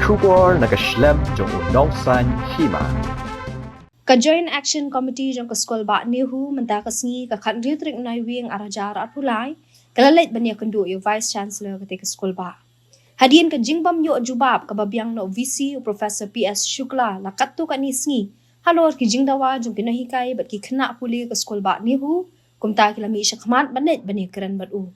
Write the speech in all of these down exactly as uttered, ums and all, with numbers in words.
Khubor na ka shlem jong u nongsan hima. Ka Joint Action Committee jong ka Skul Bah NEHU mynta ka sngi ka khathynriew tarik Naiwieng arhajar arphew lai ka la leit ban ïakynduh ïa u Vice Chancellor kata ka skul bah. Hadien ka jingbym ïoh jubab kaba biang na u VC u Professor PS Shukla la katto katne sngi halor ki jingdawa jong ki nonghikai bad ki khynnah pule ka Skul Bah NEHU, kumta ki la mih shakhmat ban leit ban ïakren bad u.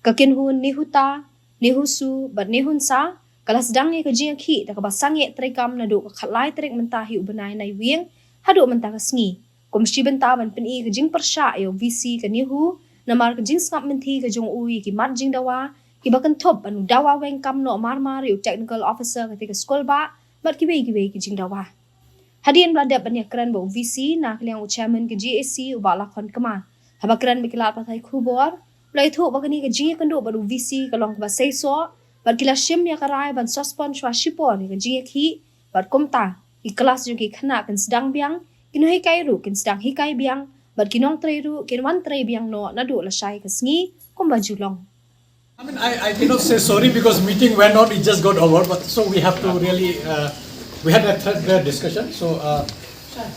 Ka kynhun NEHUTA, NEHUSU bad NEHUNSA ka la sdang ïa ka jingïakhih da kaba sangeh treikam naduh ka khatlai tarik mynta hi u bnai Naiwieng haduh mynta ka sngi, kum shi bynta ban pyni ka jingpyrshah ïa u VC ka NEHU namar ka jingsngap mynthi ka jong u ïa ki mat jingdawa kiba kynthup ban u dawa weng kam noh marmar ïa u Technical Officer kata ka skul bah bad kiwei kiwei ki jingdawa. Hadien ba la dep ban ïakren bad u VC na ka liang u Chairman ka JAC u Bah Lakhon Kma, haba kren bad ki lad pathai khubor u la ïathuh ba kane ka jingïakynduh bad u VC ka long kaba seisoh bad ki la shim ïa ka rai ban suspend shwa shipor ïa ka jingïakhih bad kumta ki klas jong ki khynnah kin sdang biang, ki nonghikai ruh kin sdang hikai biang bad ki nongtrei ruh kin wan trei biang noh naduh lashai ka sngi kumba ju long. I mean, I, I cannot say sorry because meeting went on, it just got over. But so we have to really, uh, we had a threadbare discussion. So, uh,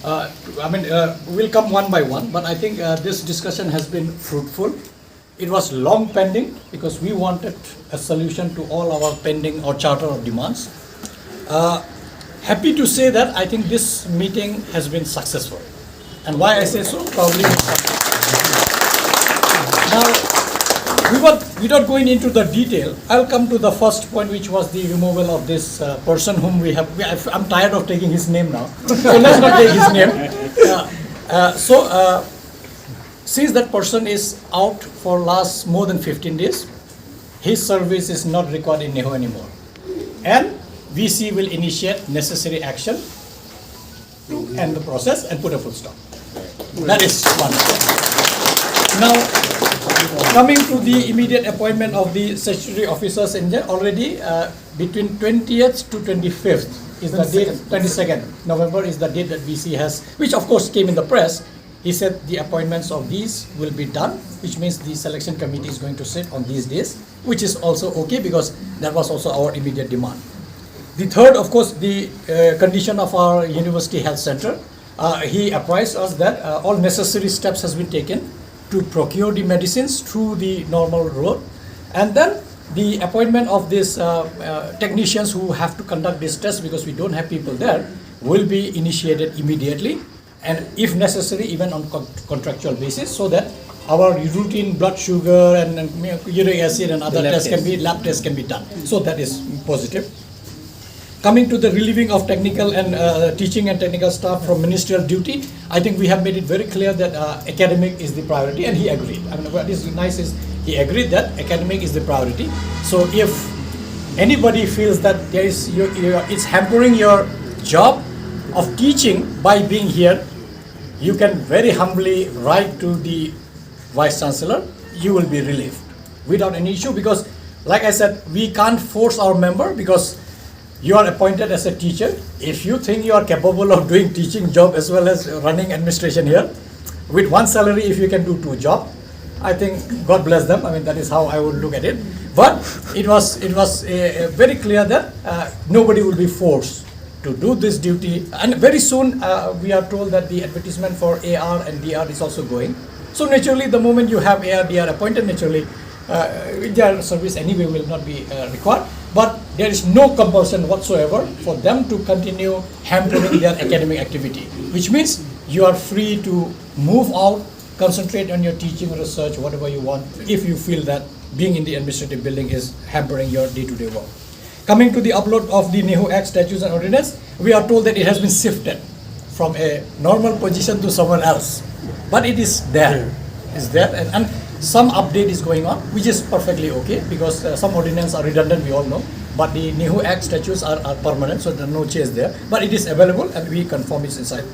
uh, I mean, uh, we'll come one by one. But I think uh, this discussion has been fruitful. It was long pending because we wanted a solution to all our pending or charter of demands. Uh, happy to say that I think this meeting has been successful. And why I say so? Probably because now, without, without going into the detail, I'll come to the first point, which was the removal of this uh, person whom we have. We, I've- I'm tired of taking his name now. So let's not take his name. Uh, uh, so, uh, since that person is out for last more than fifteen days, his service is not required in NEHU anymore. And VC will initiate necessary action to end the process and put a full stop. That is one. Now, coming to the immediate appointment of the statutory officers in there, already uh, between twentieth to twenty-fifth is the date, twenty-second November is the date that VC has, which of course came in the press. He said the appointments of these will be done, which means the selection committee is going to sit on these days, which is also okay because that was also our immediate demand. The third, of course, the uh, condition of our university health center. Uh, he apprised us that uh, all necessary steps has been taken to procure the medicines through the normal road, and then the appointment of these uh, uh, technicians who have to conduct this test because we don't have people there will be initiated immediately, and if necessary, even on con- contractual basis, so that our routine blood sugar and, and uric acid and other tests can be, lab tests can be done. So that is positive. Coming to the relieving of technical and uh, teaching and technical staff from ministerial duty, I think we have made it very clear that uh, academic is the priority, and he agreed. I mean, what is nice is he agreed that academic is the priority. So if anybody feels that there is your, your, it's hampering your job of teaching by being here, you can very humbly write to the vice chancellor. You will be relieved without any issue because, like I said, we can't force our member because you are appointed as a teacher. If you think you are capable of doing teaching job as well as running administration here, with one salary, if you can do two job, I think God bless them. I mean, that is how I would look at it. But it was it was uh, very clear that uh, nobody will be forced to do this duty. And very soon, uh, we are told that the advertisement for AR and DR is also going. So naturally, the moment you have AR, DR appointed, naturally, uh, their service anyway will not be uh, required. But there is no compulsion whatsoever for them to continue hampering their academic activity, which means you are free to move out, concentrate on your teaching, research, whatever you want, if you feel that being in the administrative building is hampering your day-to-day work. Coming to the upload of the NEHU Act, statutes and ordinance, we are told that it has been shifted from a normal position to someone else. But it is there. It's there, and, and some update is going on, which is perfectly okay because uh, some ordinance are redundant, we all know. But the NEHU Act statutes are, are permanent, so there are no change there. But it is available, and we confirm it's inside.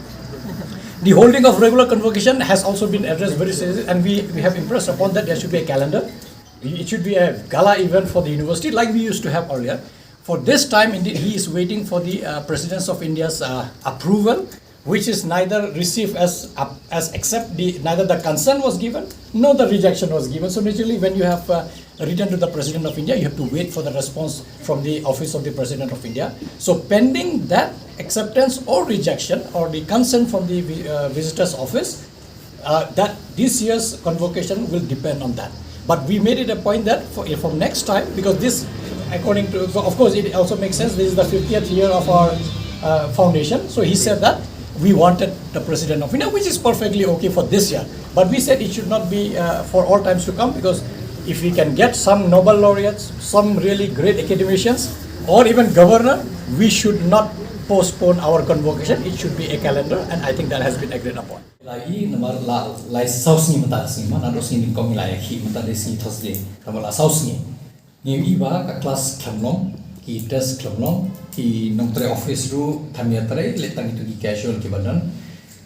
The holding of regular convocation has also been addressed very seriously, and we, we have impressed upon that there should be a calendar. It should be a gala event for the university like we used to have earlier. For this time, indeed, he is waiting for the uh, President of India's uh, approval, which is neither received as uh, as accept the neither the consent was given nor the rejection was given. So naturally, when you have uh, written to the President of India, you have to wait for the response from the Office of the President of India. So pending that acceptance or rejection or the consent from the vi- uh, visitor's office, uh, that this year's convocation will depend on that. But we made it a point that for, from next time, because this, according to, so of course, it also makes sense. This is the fiftieth year of our uh, foundation. So he said that we wanted the President of India, which is perfectly okay for this year. But we said it should not be uh, for all times to come, because if we can get some Nobel laureates, some really great academicians, or even governor, we should not postpone our convocation. It should be a calendar, and I think that has been agreed upon. La i namar la lai saw sngi mynta sngi ma, naduh sngi nyngkong la i khi mynta dei sngi Thursday. Namar la saw sngi. Ngi i ba ka class khlem long, ki test khlem long, ki nongtrei office ruh kam ïatrei, leh tang itu ki casual ki ba don.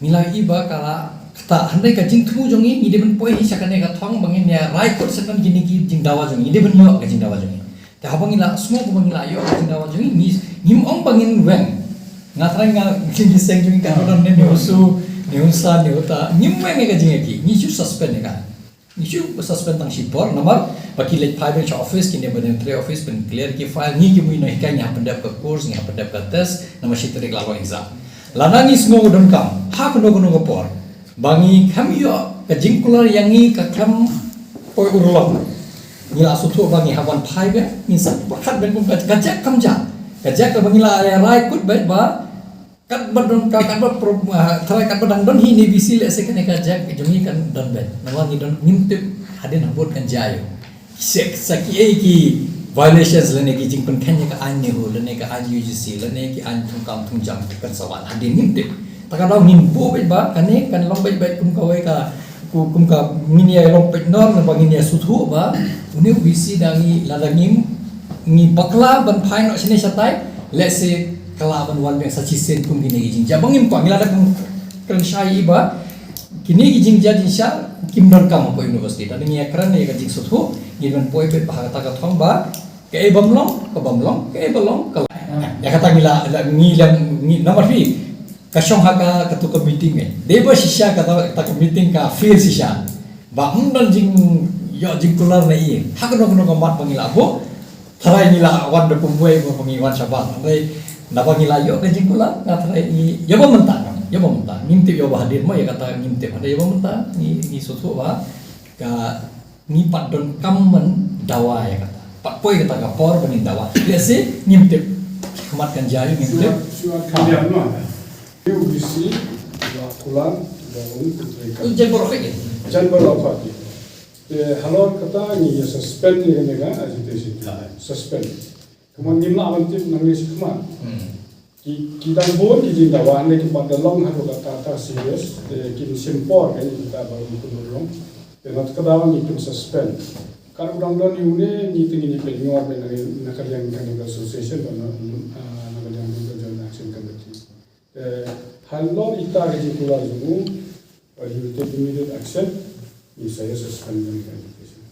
Ngi la i ba ka la kata, hynrei ka jingthmu jong ngi, ngi dei ban poi hi sha kane ka thong ba ngin ïa rai kut sha kane kine ki jingdawa jong ngi, ngi dei ban ïoh ka jingdawa jong ngi. Te haba ngi la sngew ba ngi la ïoh ka jingdawa jong ngi, ngi, ngim ong ba ngin weng. Nga trai nga, ngi seng jong ngi ka don ne, ne u su, ne u sa, ne u ta, ngim weng ïa ka jingïakhih, ngi shu suspend ïa ka. Ngi shu suspend tang shipor, namar ba ki leit phai beit sha office, kine ba dang trei office, pyn clear ki file, ngi ki mui nonghikai, ngi hap pyndep ka course, ngi hap pyndep ka test, namar shi tarik la long exam. Lada ngi sngew donkam ha kano kano ka por ba ngi khlem ïoh ka jingkular ïa ngi, ka khlem poi urlong, ngi la sngewthuh ba ngi hap wan phai beit, ngin sa pyrkhat beit kum ka, ka jack kam jack. Ka jack kaba ngi la ïa rai kut beit ba katba don ka, katba pro-, ah, tharai katba dang don hi ne bisi, lehse kane ka jack jong ngi kan don beit. Namar ngi don, ngim tip hadien habud kan jia aïu. Sa, sa kiei ki violations lane ki jingpynkheiñ ïa ka aiñ NEHU, lane ka aiñ U G C, lane ki aiñ thungkam thungjam kan sa wan hadien, ngim tip. Ta ka daw ngin buh beit ba kane kan long beit beit kum kawei ka, ku-, kum ka ngin ïa long peit nor, ba ngin ïa sngewthuh ba une u bisi da ngi, lada ngim, ngi bakla ban phai noh shane shatai, lehse ka lah ban wan biang sa shisien kum kine ki jingjia ba ngim kwah. Ngi la dep kren shai i ba kine ki jingjia jingshai kim donkam hapoh university. Tang ngi ïa kren ïa ka jingsngewthuh, ngi ban poi beit ba ha kata ka thong ba kaei bym long, ka bym long, kaei ba long, ka long. Ïa kata ngi la, la, ngi la, ngi namar phi ka shong ha ka, katu ka meeting eh. Dei ba shisha kata, kata ka meeting ka fail shisha. Ba ym don jingïoh jingkular na i ha kano kano ka mat ba ngi la buh. Tharai ngi la wan da kumwei ba ngi wan shabar. Hynrei naba ngi la ïoh ka jingkular, nga tharai ngi ïa ba mynta, ïa ba mynta. Ngim tip ïa ba hadien mo, ïa kata ngim tip. Hynrei ïa ba mynta ngi, ngi sngewthuh ba ka, ngi pat donkam ban dawa ïa kata. Pat poi kata ka por ba ngin dawa. Lehse ngim tip. Khmat kan jia ïa ngim tip. Shuwa, shuwa ka diam no. U B C la kular ba un tu trei ka. Un jan baroh ka. Jan baroh ka. Te halor kata ngi ïa suspend ïa kane ka agitation. Suspend. Kumne ngim lah ban tip nangne shakhmat. Ki, ki dang bun ki jingdawa ne, ki pat da long haduh katta katta serious, te kim shim por kane kita ba kum kum long. Te na kata ka daw ngi kim suspend. Ka ruh dang don ïa une, ngi te ngin ïa pynïoh beit na, na ka liang kane ka association ba na, ah, na ka liang ka Joint Action Committee. Te halor ita ka jingkular jong u, ba u take immediate action, ngi sa ïa suspend kane ka agitation.